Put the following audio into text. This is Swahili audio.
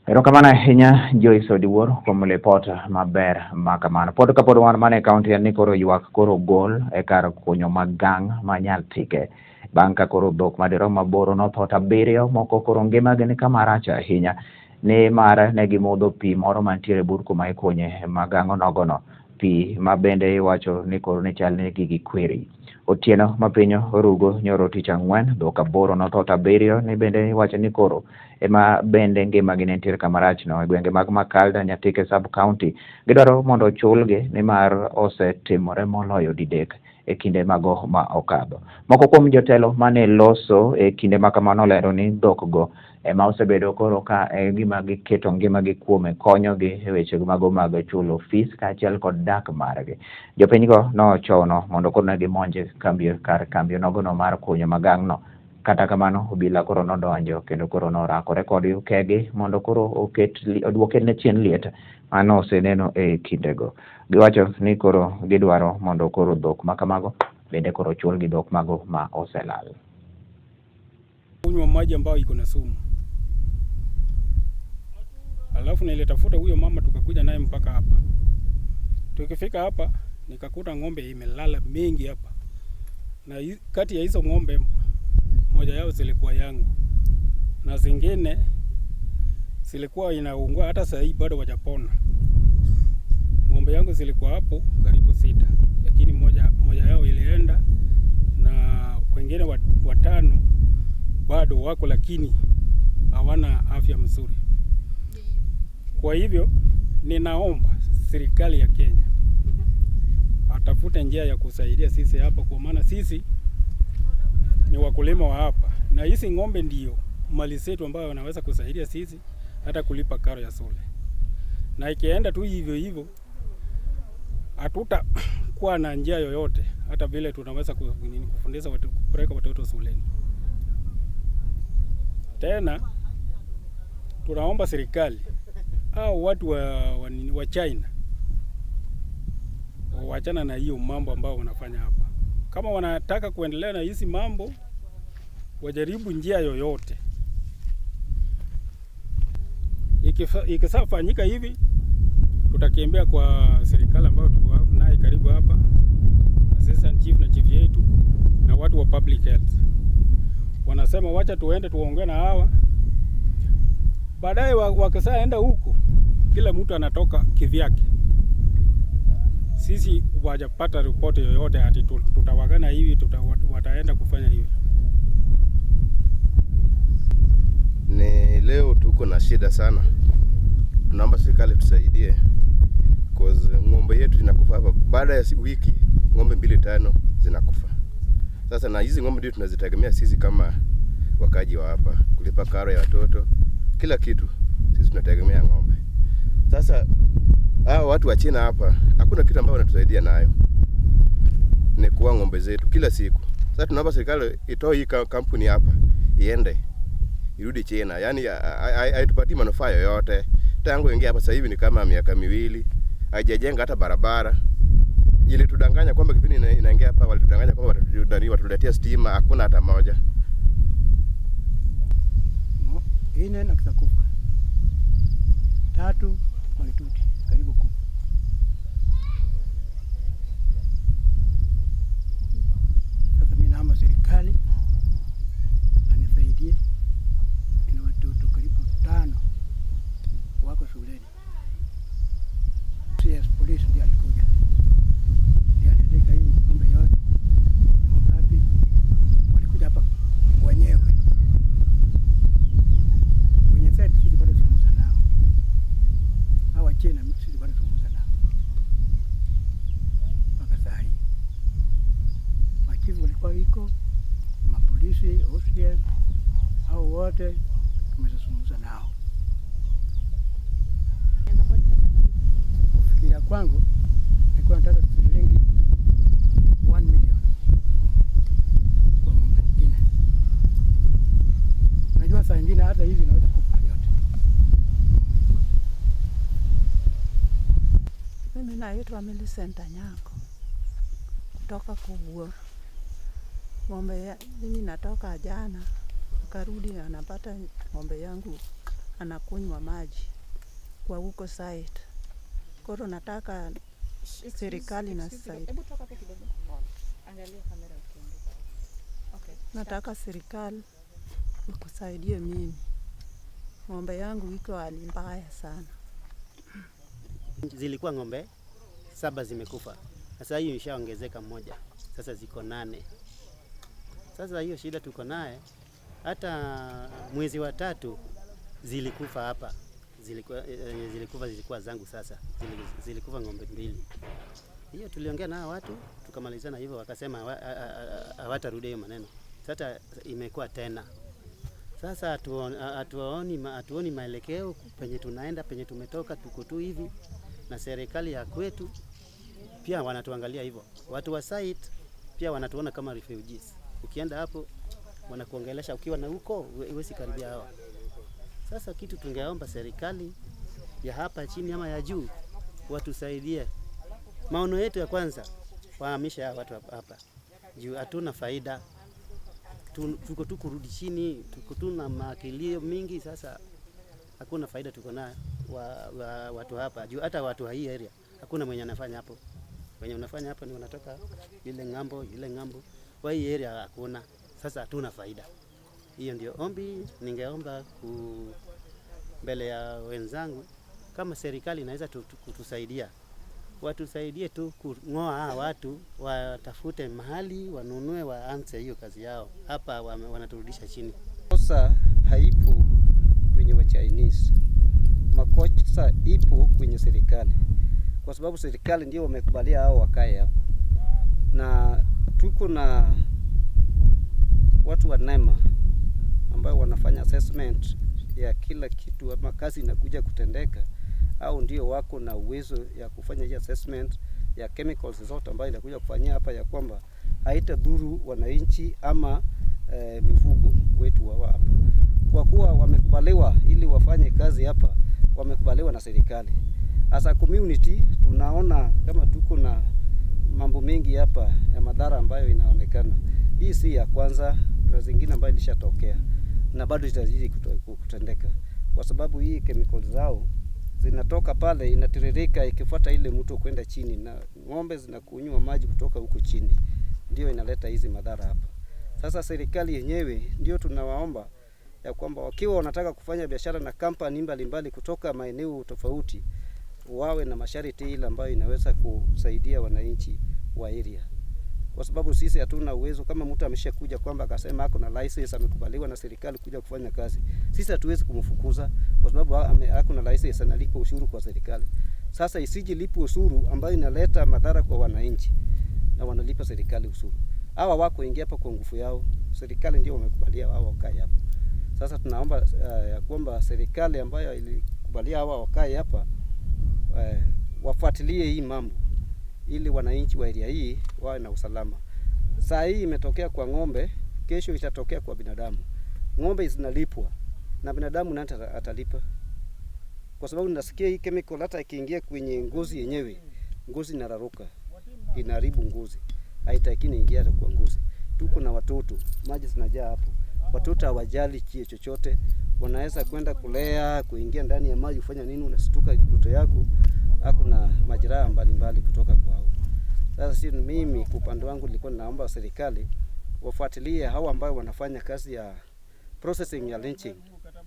Erokamano ahinya Joyce Odiwuor kuom lipot maber ma kamano. Pod kapod wan mana e kaunti en ni koro ywak koro gol e kar kunyo magang' ma Nyaltike. Bang' ka koro dhok madirom aboro notho to abiriyo moko koro ngimagi ni kama rach ahinya nimar ne gimodho pi moro mantiere but kuma ikunye magang'o nogono. Pi ma bende iwacho ni koro ne chal ni gigi kweri. Otieno ma piny orugo nyoro tich ang'wen, dhok aboro notho to abiriyo ni bende iwacho ni koro ema bende ngimagi ne nitiere kama rachno e gwenge mag Makalda, Nyatike sub-county. Gidwaro mondo ochulgi nimar osetimore moloyo didek e kinde mago ma okadho. Moko kuom jotelo mane loso e kinde ma kamano olero ni dhok go ema osebedo koro ka e gima giketo ngimagi kuome konyogi e weche mago mag chulo fees kaachiel kod dak margi. Jopinygo nochono mondo koro ne gimonj kambi kar kambi onogono mar kunyo magang'no. Kata kamano obila koro nodonjo kendo koro norakore kod kegi mondo koro oket oduoke ne chien liet mano oseneno e kindego. Giwacho ni koro gidwaro mondo koro dhok ma kamago bende koro ochul gi dhok mago ma oselal. Kunywa maji ambayo iko na sumu. Alafu nilitafuta huyo mama tukakuja naye mpaka hapa. Tukifika hapa nikakuta ng'ombe imelala mingi hapa, na kati ya hizo ng'ombe moja yao zilikuwa yangu na zingine zilikuwa inaungua, hata sasa hii bado wajapona. Ng'ombe yangu zilikuwa hapo karibu sita, lakini moja yao ilienda na wengine watano bado wako, lakini hawana afya mzuri. Kwa hivyo ninaomba serikali ya Kenya atafute njia ya kusaidia sisi hapa, kwa maana sisi ni wakulima wa hapa na hizi ng'ombe ndio mali zetu ambayo wanaweza kusaidia sisi hata kulipa karo ya shule, na ikienda tu hivyo hivyo hatutakuwa na njia yoyote hata vile tunaweza kufundisha watu, kupeleka watoto shuleni. Tena tunaomba serikali au watu wa China wachana na hiyo mambo ambao wanafanya hapa. Kama wanataka kuendelea na hizi mambo, wajaribu njia yoyote. Ikisafanyika hivi, tutakimbia kwa serikali ambayo tuko naye karibu hapa, assistant chief na chief yetu na watu wa public health. Wanasema wacha tuende tuongee na hawa. Baadaye wakisaenda huko, kila mtu anatoka kivyake. Sisi wajapata ripoti yoyote ati tutawagana hivi, wataenda kufanya hivi. Ni leo tuko na shida sana, tunaomba serikali tusaidie cause ng'ombe yetu zinakufa hapa. Baada ya wiki ng'ombe 2-5 zinakufa. Sasa na hizi ng'ombe ndio tunazitegemea sisi kama wakaji wa hapa, kulipa karo ya watoto, kila kitu sisi tunategemea ng'ombe. Sasa hao watu wa China hapa hakuna kitu ambacho wanatusaidia nayo, ni kuua ng'ombe zetu kila siku. Sasa tunaomba serikali itoe hii kampuni hapa iende irudi China. Yaani haitupatii manufaa yoyote. Tangu ingia hapa sasa hivi ni kama miaka 2, haijajenga hata barabara. Ilitudanganya kwamba kipindi inaingia hapa walitudanganya kwamba watatuletea stima, hakuna hata moja. 4 na kitakufa. 3 mahututi karibu kufa. Sasa mimi naomba serikali anisaidie. Nina watoto karibu 5 wako shuleni. CS police ndiye alikuja. Ndiye aliandika hii ng'ombe yote. Ni wangapi? Walikuja hapa wenyewe. Wenye site sisi bado tuzungumza nao. Hawa China sisi bado tuzungumza nao. Mpaka saa hii. Machifu walikuwa iko, mapolisi, OCS, hao wote tumezungumza nao. Kufikiria kwangu nilikuwa nataka shilingi 1 million kwa ng'ombe 4. Najua saa nyingine hata hivi naweza kufa yote. Mimi naitwa Millicent Anyango kutoka Kowuor. Ng'ombe ya, mimi natoka jana nikarudi na napata ng'ombe yangu anakunywa maji kwa huko site. Koro nataka serikali na side. Hebu toka hapo kidogo. Angalia kamera ukiongea. Okay. Nataka serikali ikusaidie mimi, ng'ombe yangu iko hali mbaya sana. Zilikuwa ng'ombe 7 zimekufa. Sasa hiyo ishaongezeka moja, sasa ziko 8. Sasa hiyo shida tuko naye, hata mwezi wa 3 zilikufa hapa. Zilikufa, zilikuwa zangu sasa. Zilikufa ng'ombe 2. Hiyo tuliongea na watu tukamalizana hivyo, wakasema hawatarudia hiyo maneno. Sasa imekuwa tena. Sasa hatuoni maelekeo penye tunaenda, penye tumetoka, tuko tu hivi. Na serikali ya kwetu pia wanatuangalia hivyo. Watu wa site pia wanatuona kama refugees. Ukienda hapo wanakuongelesha, ukiwa na huko huwezi karibia hawa. Sasa kitu tungeomba serikali ya hapa chini ama ya juu watusaidie. Maono yetu ya kwanza wahamishe hawa watu hapa. Juu hatuna faida. Tuko tu kurudi chini, tuko tu na makilio mingi sasa. Hakuna faida tuko nayo watu hapa. Juu hata watu wa hii area hakuna mwenye anafanya hapo. Wenye wanafanya hapo ni wanatoka ile ng'ambo, ile ng'ambo. Wa hii area hakuna. Sasa hatuna faida. Hiyo ndio ombi ningeomba mbele ya wenzangu, kama serikali inaweza kutusaidia. Watusaidie tu kung'oa hawa watu, watafute mahali wanunue, waanze hiyo kazi yao. Hapa wanaturudisha chini. Makosa haipo kwenye wa Chinese. Makosa ipo kwenye serikali. Kwa sababu serikali ndio wamekubalia hao wakae hapo. Na tuko na watu wa NEMA ambao wanafanya assessment ya kila kitu ama kazi inakuja kutendeka, au ndio wako na uwezo ya kufanya hii assessment ya chemicals zote ambayo inakuja kufanyia hapa, ya kwamba haitadhuru wananchi ama mifugo wetu wa hapa. Kwa kuwa wamekubaliwa ili wafanye kazi hapa, wamekubaliwa na serikali. As a community tunaona kama tuko na mambo mengi hapa ya madhara ambayo inaonekana. Hii si ya kwanza, kuna zingine ambayo ilishatokea na bado itazidi kutendeka. Kwa sababu hii chemicals zao zinatoka pale, inatiririka ikifuata ile mto kwenda chini, na ng'ombe zinakunywa maji kutoka huko chini, ndio inaleta hizi madhara hapa. Sasa serikali yenyewe ndio tunawaomba ya kwamba wakiwa wanataka kufanya biashara na kampani mbalimbali kutoka maeneo tofauti, wawe na masharti ile ambayo inaweza kusaidia wananchi wa area. Kwa sababu sisi hatuna uwezo, kama mtu ameshakuja kwamba akasema ako na license, amekubaliwa na serikali kuja kufanya kazi, sisi hatuwezi kumfukuza kwa sababu ako na license, analipa ushuru kwa serikali. Sasa isije lipo ushuru ambayo inaleta madhara kwa wananchi, na wanalipa serikali ushuru. Hawa wako ingia hapa kwa nguvu yao, serikali ndio wamekubalia hawa wakae hapa. Sasa tunaomba ya kwamba serikali ambayo ilikubalia hawa wakae hapa, wafuatilie hii mambo ili wananchi wa area hii wawe na usalama. Saa hii imetokea kwa ng'ombe, kesho itatokea kwa binadamu. Ng'ombe zinalipwa na binadamu nani atalipa? Kwa sababu nasikia hii chemical hata ikiingia kwenye ngozi yenyewe, ngozi inararuka, inaharibu ngozi. Haitaki ingia hata kwa ngozi. Tuko na watoto, maji zinajaa hapo. Watoto hawajali chochote, wanaweza kwenda kulea, kuingia ndani ya maji, kufanya nini, unastuka mtoto yako hakuna majeraha mbalimbali kutoka kwao. Sasa si mimi kwa upande wangu nilikuwa naomba serikali wafuatilie hao ambao wanafanya kazi ya processing ya leaching.